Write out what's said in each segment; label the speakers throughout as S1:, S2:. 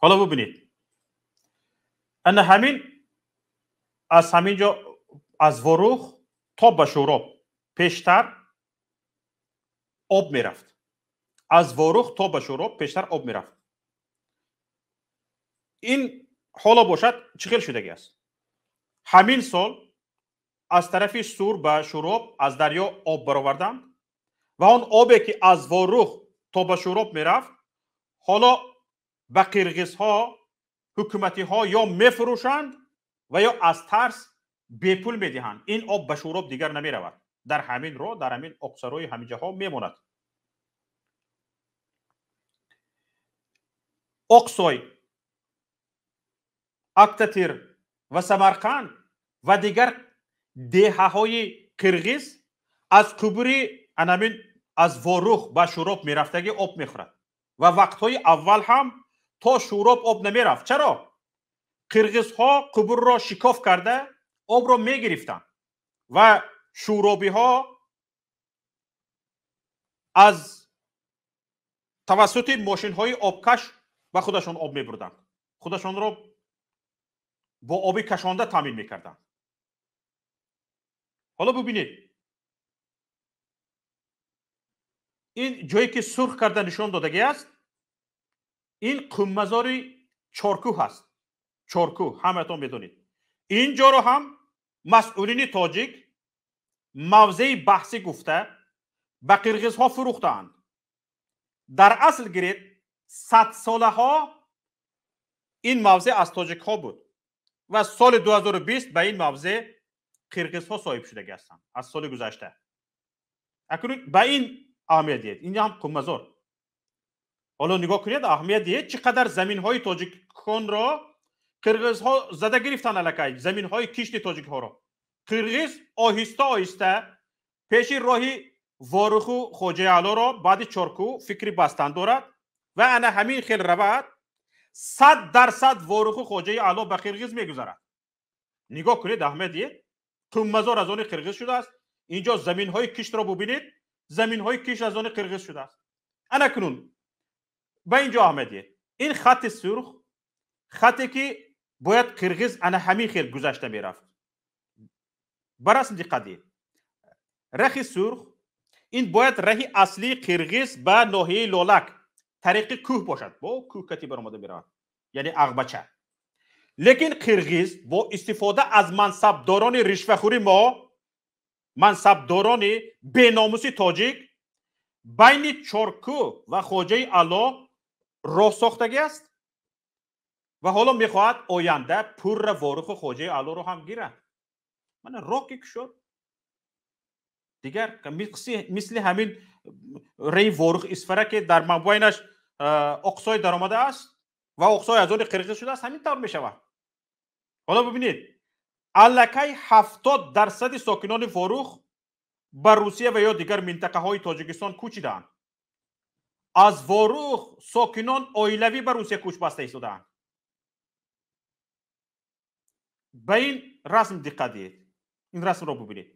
S1: Ҳоло бубинед, ана ҳамин аз ҳамин ҷо аз Ворух то ба Шӯроб пештар об мерафт. Аз Ворух то ба Шӯроб пештар об мерафт. Ин ҳоло бошад чӣ хел шудагӣ аст? Ҳамин сол аз тарафи Сур ба Шӯроб аз дарё об бароварданд ва он обе ки аз Ворух то ба Шӯроб мерафт, ҳоло ба қирғизҳо ҳукуматиҳо ё мефурӯшанд ва ё аз тарс бепул медиҳанд. Ин об ба Шӯроб дигар намеравад. Дар ҳамин роҳ, дар ҳамин оқсарои ҳамин ҷоҳо мемонад. Оқсой, Актатир ва Самарқанд ва дигар деҳаҳои қирғиз аз қубури анамин аз Ворух ба Шӯроб мерафтагӣ об мехӯрад ва вақтҳои аввал ҳам то Шӯроб об намерафт. Чаро? Қирғизҳо қубурро шикоф карда обро мегирифтанд ва шӯробиҳо аз тавассути мошинҳои обкаш ба худашон об мебурданд, худашонро бо оби кашонда таъмин мекарданд. Ҳоло бубинед, ин ҷое ки сурх карда нишон додагӣ аст, ин қуммазори Чоркӯҳ аст. Чоркӯҳ ҳамаатон медонед. Ин ҷоро ҳам масъулини тоҷик мавзеи баҳсӣ гуфта ба қирғизҳо фурӯхтаанд. Дар асл гиред, садсолаҳо ин мавзеъ аз тоҷикҳо буд ва соли 2020 ба ин мавзеъ қирғизҳо соҳиб шудагӣ ҳастанд аз соли гузашта. Акнун ба ин аҳамият диҳед, ин ҳам қуммазор. Ҳоло нигоҳ кунед, аҳамият диҳед, чӣ қадар заминҳои тоҷиконро қирғизҳо зада гирифтанд, аллакай заминҳои кишти тоҷикҳоро. Қирғиз оҳиста оҳиста пеши роҳи Воруху Хоҷаи Аълоро баъди Чоркӯҳ фикри бастан дорад ва ана ҳамин хел равад, 100% Воруху Хоҷаи Аъло ба қирғиз мегузарад. Нигоҳ кунед, аҳамият диҳед, қуммазор аз они қирғиз шудааст. Инҷо заминҳои киштро бубинед, заминҳои кишт аз они қирғиз шудааст. Ана кунун ба инҷо аҳамият диҳед. Ин хатти сурх, хате ки бояд қирғиз ана ҳамин хел гузашта мерафт. Ба расм диққат диҳед. Рахи сурх ин бояд раҳи аслии қирғиз ба ноҳияи Лолак тариқи кӯҳ бошад. Бо кӯҳ кати баромада меравад, яъне Ағбача. Лекин қирғиз бо истифода аз мансабдорони ришвахӯри мо, мансабдорони беномуси тоҷик, байни Чоркӯҳ ва Хоҷаи Аъло роҳ сохтагӣ аст ва ҳоло мехоҳад оянда пурра Воруху Хоҷаи Аълоро ҳам гирад. Мана роҳ ки кушод, дигар мисли ҳамин раи Ворух Исфара ки дар мабайнаш Оқсой даромада аст ва Оқсой аз они қирғиз шудааст, ҳамин тавр мешавад. Ҳоло бубинед, аллакай 70% сокинони Ворух ба Русия ва ё дигар минтақаҳои Тоҷикистон кӯчидаанд. Аз Ворух сокинон оилавӣ ба Русия кӯч баста истодаанд. Ба ин расм диққат диҳед, ин расмро бубинед.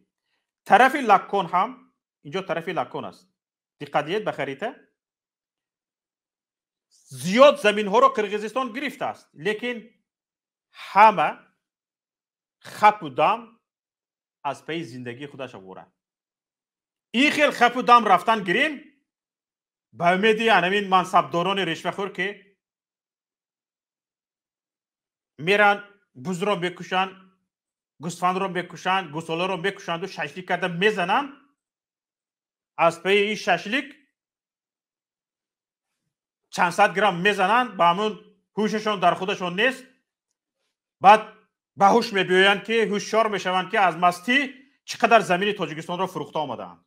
S1: Тарафи Лаккон ҳам, инҷо тарафи Лаккон аст, диққат диҳед ба харита. Зиёд заминҳоро Қирғизистон гирифтааст, лекин ҳама хапу дам аз пайи зиндагии худаш овора. Ин хел хапу дам рафтан гирем, ба умеди анамин мансабдорони ришвахӯр ки меранд бузро мекушанд, гӯсфандро мекушанд, гӯсоларо мекушанду шашлик карда мезананд, аз пайи ин шашлик чанд сад грамм мезананд, ба ҳамун ҳушашон дар худашон нест. Баъд ба ҳуш мебиёянд ки ҳушёр мешаванд ки аз мастӣ чӣ қадар замини Тоҷикистонро фурӯхта омадаанд.